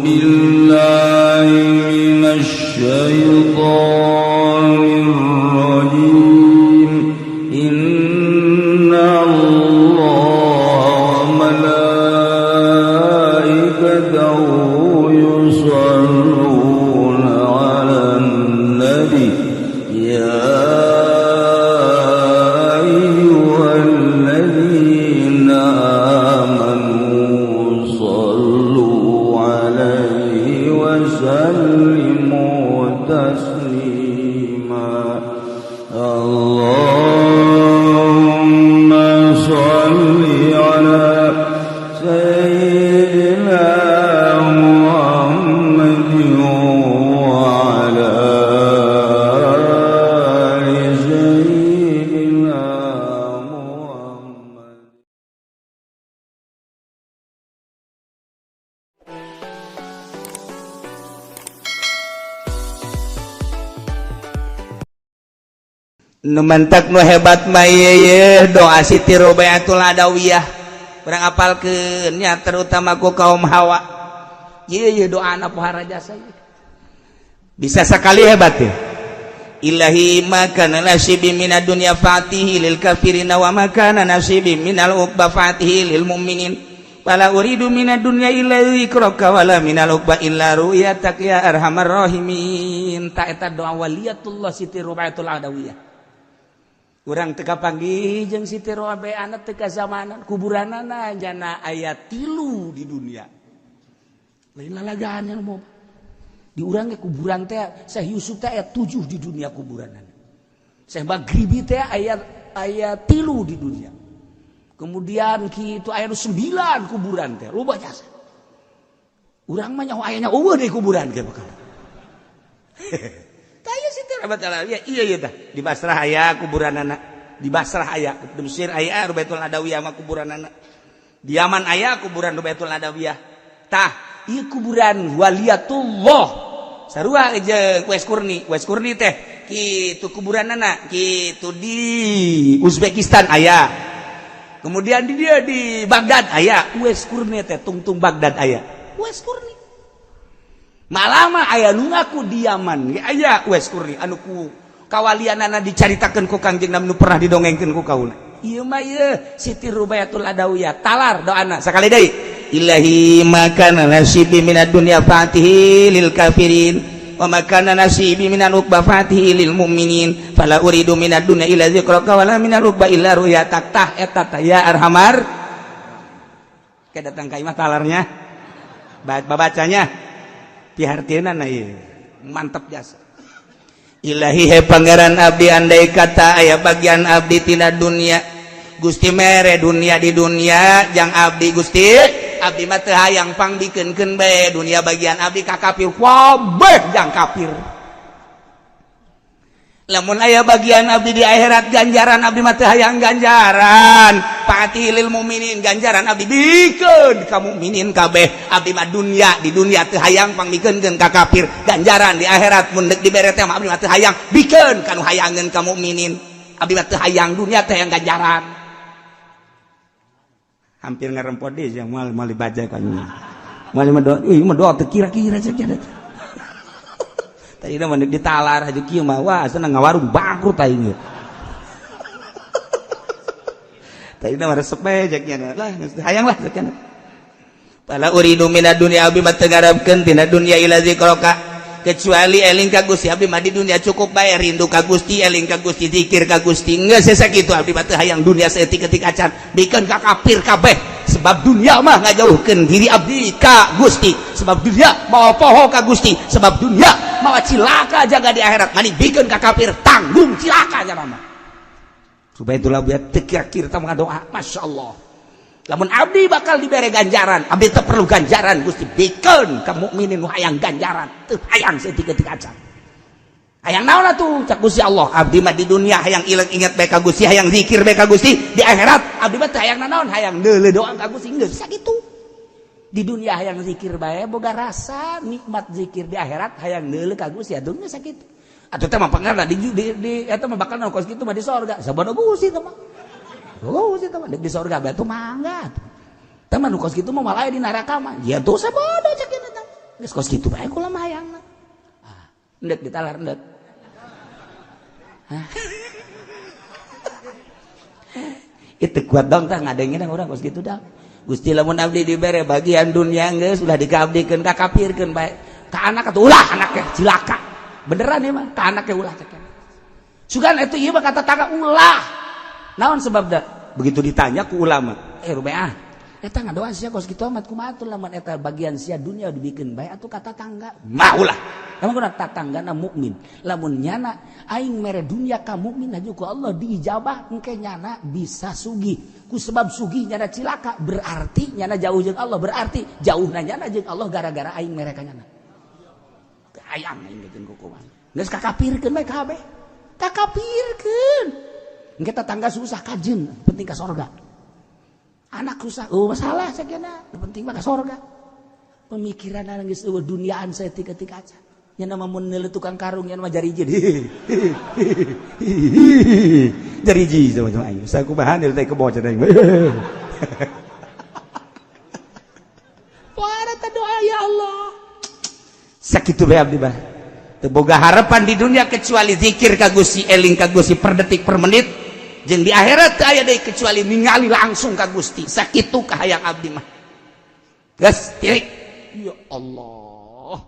بالله من الشيطان الرجيم. إن الله وملائكته يصلون على النبي يا أيها الذين آمنوا صلوا عليه وسلموا تسليما. اللهم صل على سيدنا محمد وعلى آل سيدنا محمد. Nu mantak nu hebat mah ieu doa Siti Robiatul Adawiyah. Urang apalkeun nya, terutama ku kaum hawa. Ieu ieu doana pohara jasa ieu. Bisa sekali hebat ya. Ilahi ma kana nasibi minad dunya fatihi lil kafirina wa ma kana nasibi minal uqba fatihi lil mu'minin. Fala uridu minad dunya illa dzikraka wala minal uqba illa ru'yatak ya arhamar rahimin. Ta eta doa waliyatullah Siti Robiatul Adawiyah. Urang teu kapanggih jeung Siti Robiah teu kazamanan, kuburanana jana aya 3 di dunia. Lain lalagaan yang mau di urang ge kuburan teh Syekh Yusuf teh aya 7 di dunia kuburanana. Syekh Maghribi teh aya aya 3 di dunia. Kemudian kitu aya 9 kuburan teh, loba jasa. Urang mah nyaho ayanya eueuh deui kuburan ge bakal. Tah ieu Siti Robiatul Adawiyah, iya iya tah. Di Basrah aya kuburanana, di Basrah aya, di Mesir aya Robiatul Adawiyah mah kuburanana. Di Yaman aya kuburan Robiatul Adawiyah. Tah, ieu kuburan waliyatullah. Sarua jeung Uwais Qurni, Uwais Qurni teh kitu kuburanana, kitu di Uzbekistan aya. Kemudian di dia di Baghdad aya Uwais Qurni teh, tungtung Baghdad aya. Uwais Qurni. Malah mah aya nu ngaku di Yaman ge aya Uwais Qurni anu ku kawalianana dicaritakeun ku Kangjeng Nabi nu pernah didongengkeun ku kaula. Ieu mah ieu Siti Rubayatul Adawiyah talar doana sakali deui. Ilahi ma kana nasibi minad dunya fatihi lil kafirin wa ma kana nasibi minal uqba fatihi lil mu'minin fala uridu minad dunya illa dzikraka wala minal uqba illa ru'yatak. Tah eta tah ya arhamar. Ke datang ka imah talarnya. Babacanya pihartieuna ieu mantap jasa. Ilahi he Pangeran abdi, andai kata aya bagian abdi tina dunia, Gusti mere dunia di dunia jang abdi, Gusti abdi mah teu hayang, pangbikeunkeun bae dunia bagian abdi ka kafir kabeh jang kafir. Lamun aya bagian abdi di akhirat ganjaran, abdi mah teu hayang ganjaran, fatihi lil mukminin, ganjaran abdi bikeun ka mukminin kabeh. Abdi mah dunia di dunia teu hayang, pangbikeunkeun ka kafir. Ganjaran di akhirat mun deuk dibere teh mah abdi mah teu hayang, bikeun ka nu hayangeun ka mukminin. Abdi mah teu hayang dunia, teu hayang ganjaran. Hampir ngerempot deh yang mal mal dibaca kan mal mah doa, ih mah doa teu kira-kira cek cenah. Tadi mah ditalar aja kieu mah, wah senang ngawarung bangkrut aing. Tadi mah resep bae cek nya lah, hayang lah cek nya. Fala uridu minad dunya, abdi mah teu ngarepkeun tina dunya illa dzikraka, kecuali eling ka Gusti. Abdi mah di dunia cukup bae rindu ka Gusti, eling ka Gusti, zikir ka Gusti, geus sakitu. Abdi mah teu hayang dunia saeutik-eutik acan, bikeun ka kafir kabeh, sebab dunia mah ngajauhkeun diri abdi ka Gusti, sebab dunia mawa poho ka Gusti, sebab dunia mawa cilaka jaga di akhirat. Mani bikeun ka kafir, tanggung cilaka jama mah. Supaya itulah biar teu kira-kira tah doa, Masya Allah. Lamun abdi bakal dibere ganjaran, abdi teu perlu ganjaran, Gusti, bikeun ka mukminin nu hayang ganjaran, teu hayang saeutik-eutik acan. Hayang naon atuh? Cak Gusti Allah, abdi mah di dunia hayang ilang inget bae ka Gusti, hayang zikir bae ka Gusti. Di akhirat abdi mah teu hayang nanaon, hayang deuleu doa ka Gusti, geus sakitu. Di dunia hayang zikir bae boga rasa nikmat zikir, di akhirat hayang deuleu ka Gusti, atuh geus sakitu. Atuh teh mah pangarna di eta mah bakal kos kitu mah di sorga. Sabodo Gusti teh mah. Oh, sih teman di sorga batu mangga. Teman nu kos kitu mah malah di neraka mah. Ya dosa bodoh cek ieu teh. Geus kos kitu bae kula mah hayangna. Ah, endek ditalar endek. Hah? Itu kuat dong tah ngadengin urang kos kitu dah. Gusti lamun abdi dibere bagian dunia geus ulah dikaabdikeun ka kafirkeun bae. Ka anak atuh ulah anaknya cilaka. Beneran ya mah ka anaknya ulah cek. Sugan itu ieu mah kata tangga ulah. Naon sebabna? Begitu ditanya ku ulama, rubeah. Eta ngadoa sia kos kitu amat kumaha atuh lamun eta bagian sia dunia dibikin bae atuh kata tangga. Mah ulah. Emang kuna tatanggana mukmin. Lamun nyana aing mere dunia ka mukmin aju ku Allah diijabah engke nyana bisa sugih. Ku sebab sugih nyana cilaka berarti nyana jauh jeung Allah, berarti jauhna nyana jeung Allah gara-gara aing mere ka nyana. Hayang aing geus kukuman. Geus kakapirkeun bae kabeh. Kakapirkeun. Engke tetangga susah kajeun, penting ka sorga. Anak susah, oh masalah sakiana, penting mah ka sorga. Pemikiran geus eueuh duniaan saeutik-eutik aja. Nya nama mun neuleuh tukang karung nya nama jariji. Jariji sama aing. Sakumaha teh kebo cenah aing. Wah, eta doa ya Allah. Sakitu bae abdi mah. Teu boga harapan di dunia kecuali zikir ka Gusti, eling ka Gusti per detik per menit. Jeung di akhirat teu aya deui kecuali ningali langsung ka Gusti. Sakitu kahayang abdi mah. Geus tirik. Ya Allah.